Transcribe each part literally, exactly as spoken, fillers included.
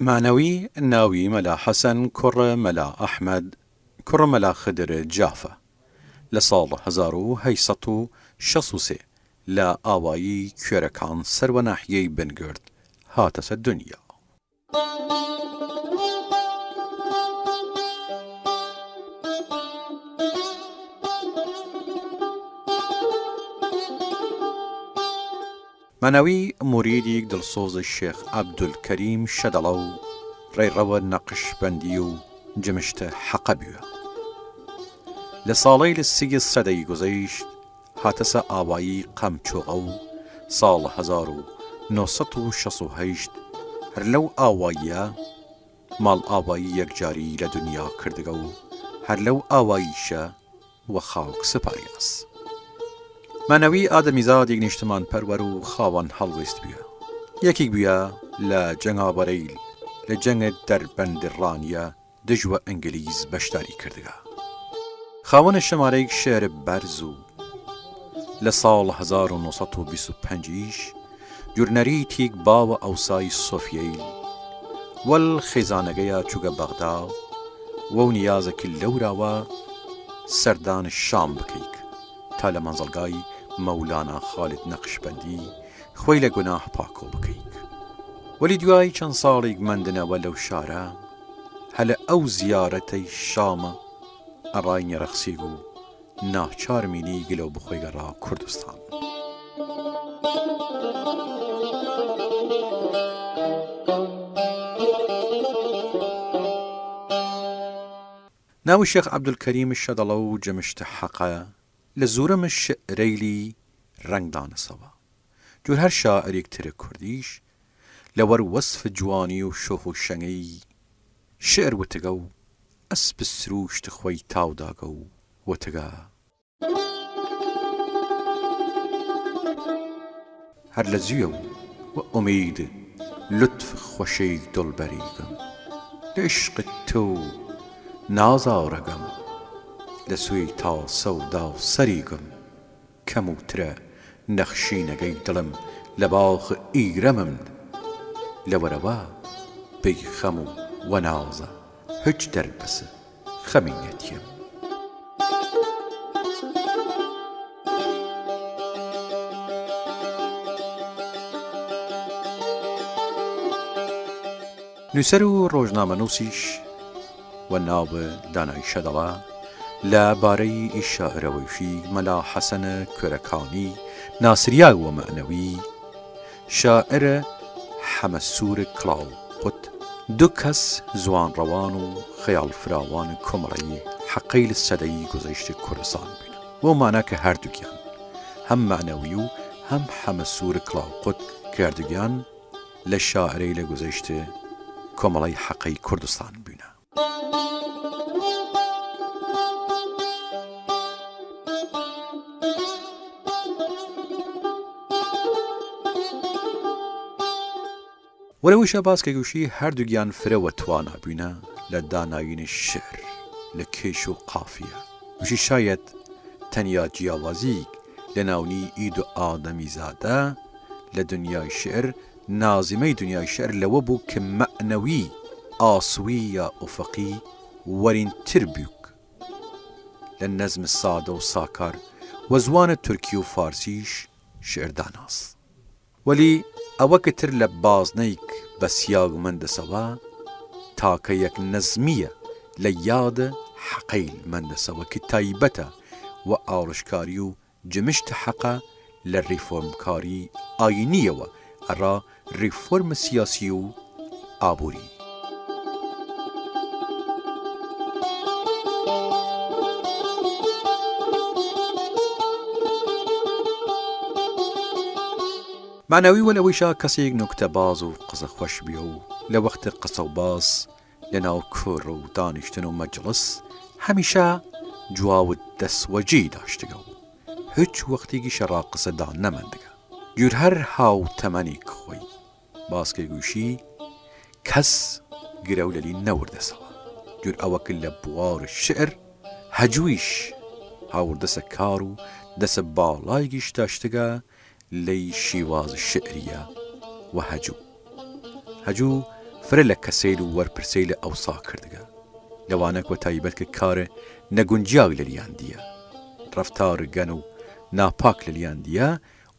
مەعنەوی ناوی مەلا حەسەن کوڕ مەلا ئەحمەد کوڕ مەلا خدر جافە. لە ساڵ هەزار و هەشت سەد و شەست و سێ لە ئاوایی کوێرەکان سەر وە ناحیەی بنگرد هاتەسە دنیا. مەنەوی موریدیگ دڵسۆز شێخ عەبدولکەریم شەدەڵە و ڕێڕەوە نەقشبەندی و جمشت حەقە بیوە. لە ساڵەیل سی سەدەی گوزەیشت هاتەسە ئاوایی قەمچۆغە و ساڵ هەزار و نۆ سەد و شەست و هەشت هەر لەو ئاواییە ماڵ ئاوایی یەکجاری لە دنیا کردگە و هەر لەو ئاواییشە وە خاک سپاریاس. مەنەوی ئادەمیزادیگ نیشتمانپەروەر و خاوەن هەڵویست بویە. یەکیگ بویە لە جەنگاوەرەیل لە جەنگ دەربەند ڕانیە دژ وە ئنگلیز بەشداری کردگە. خاوەن شمارەیگ شێر بەرز و لە ساڵ هەزار و نۆ سەد و بیست و پەنجیش جورنەریتیگ باوە ئەوسای سۆفیەیل وەل خێزانەگەیا چوگە بەغدا وەو نیازە ک لەوراوە سەردان شام بکەیگ تا لە مەنزڵگای مەولانا خالد نەقشبەندی خوەی لە گوناه پاکۆ بکەیگ. وەلی دویای چەن ساڵیگ مەندنەوە لەو شارە، هەلە ئەو زیارەتەی شامە ئەڕای نیەڕەخسیگ و ناچار مینیگ لەو بخوەیگە ڕا کوردستان. ناو شێخ عەبدولکەریم شەدەڵە و جمشت حەقە لە زوورم شعرەیلی ڕەنگ دانەسەوە. جوور هەر شاعریگ تر کوردیش لەوەر وەسف جوانی و شۆخ و شەنگەی شعر وتگە و ئەسپ سرووشت خوەی تاوداگە و وتگە: هەر لە زویەو وە ئومید لوتف خوەشەی دڵبەریگم، لە عشق تو نازاڕەگەم، لە سوی تاسەو داوسەریگم، کەموترە نەخشینەگەی دڵم لە باخ ئیرەمم، لەوەرەوە بی خەم و وەنازە هچ دەربەسە خەمینەتیم. نووسەر و ڕۆژنامەنووسیش وە ناو دانای شەدەڵە لە بارەی ئی شاعرەوەیشی مەلا حەسەن کوێرەکانی ناسریاگ وە مەعنەوی شاعر حەمەسوور کڵاوقوت دو کەس زوانڕەوان و خەیاڵ فراوان کۆمەڵەی حەقەیل سەدەی گوزەیشت کوردستان بوین، وەو مانا ک هەردوگیان هەم مەعنەوی و هەم حەمەسوور کڵاوقوت ک هەردوگیان لە شاعرەیل گوزەیشت کۆمەڵەی حەقەی کوردستان بوینە. وەلەویشە باس کەیگ وشی هەردوگیان فرە وە توانا بوینە لە دانایین شعر لە کێش و قافیە. وشی شایەت تەنیا جیاوازیگ لە ناونی ئی دو ئادەمیزادە لە دنیای شعر نازمەی دنیای شعر لەوە بوو ک مەعنەوی ئاسوی یا ئوفقی وەرینتر بووگ لە نەزم سادە و ساکار وە زوان تورکی و فارسیش شعر داناس. وەلی ئەوە ک تر لە بازنەیگ بەسیاگ مەندەسەوە، تاکە یەک نەزمیە لە یاد حەقەیل مەندەسەوە ک تایبەتە وە ئاڵشکاری و جمشت حەقە لە ریفۆرمکاری ئاینیەوە ئەرا ریفۆرم سیاسی و ئابووری. مەعنەوی وەلەویشە کەسیگ نوکتەباز و قسەخوەش بیە و لە وەخت قسە و باس لەناو کوڕ و دانیشتن و مەجڵس هەمیشە جواو دەسوەجی داشتگە و هچ وەختیگیشە ڕا قسە دان نەمەندگە. جوور هەر هاوتەمەنیگ خوەی باس کەیگ وشی کەس گرەو لەلی نەوردەسەوە. جوور ئەوە ک لە بوار شعر هەجویش هاوردەسە کار و دەسە باڵایگیش داشتگە لەی شیواز شعریە وە هەجوو. هەجوو فرە لە کەسەیل و وەرپرسەیل ئەوسا کردگە، لەوانەگ وە تایبەت ک کار نەگونجیاگ لەلیان دیە، رەفتار گەن و ناپاک لەلیان دیە،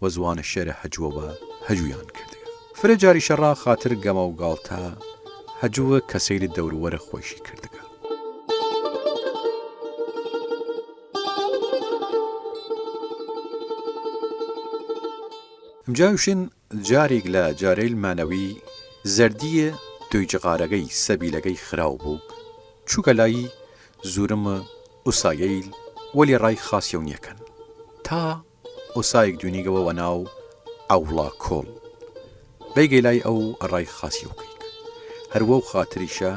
و زوانە شێرە هەجووەوە هەجوویان کردگە. فرە جاریشە ڕا خاتر گەمە و گاڵتە هەجووە کەسەیل دەوروەرە خوەیشی کردگە. ئمجا وشین جاریگ لە جارەیل مانەوی زەردیە دویجغارەگەی سەبیلەگەی خراو بووگ، چووگە لای زوورم ئوسایەیل، وەلی ڕای خاسیەو نیەکەن. تا ئوسایگ دوینیگەوە وە ناو عەوڵا کۆڵ، بەیگەی لای ئەو ئەڕای خاسیەو کەیگ. هەر وەو خاتریشە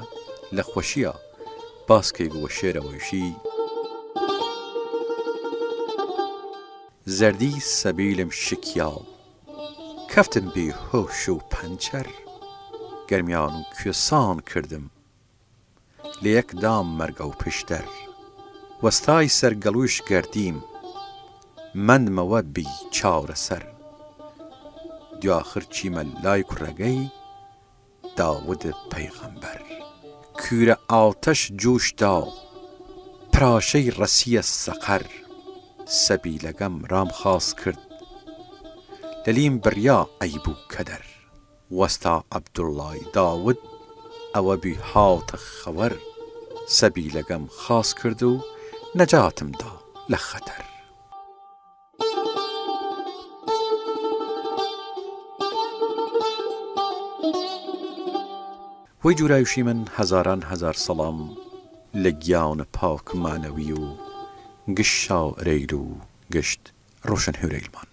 لە خوەشیە باس کەیگ و وە شێرەوە وشی: زەردی سەبیلم شکیاو، کەفتم بی هۆش و پەنچەر، گەرمیان و کوێسان کردم لە یەک دام مەرگەو پشدەر. وەستای سەر گەڵووش گەردیم، مەندمەوە بی چاورەسەر. دواخر چیمە لای کوڕەگەی داود پەیغەمبەر. کورە ئاوتەش جووش دا و پراشەی ڕەسیە سەقەر. سەبیلەگەم رام خاس کرد، لەلیم بریا عەیب و کەدەر. وەستا عەبدوڵڵای داود ئەوە بی هاتە خەوەر، سەبیلەگەم خاس کرد و نەجاتم دا لە خەتەر. وەی جوورایوشیمن هەزاران هەزار سەڵام لە گیاونە پاک مانەوی و گشت شاعرەیل و گشت ڕۆشن هویرەیلمان.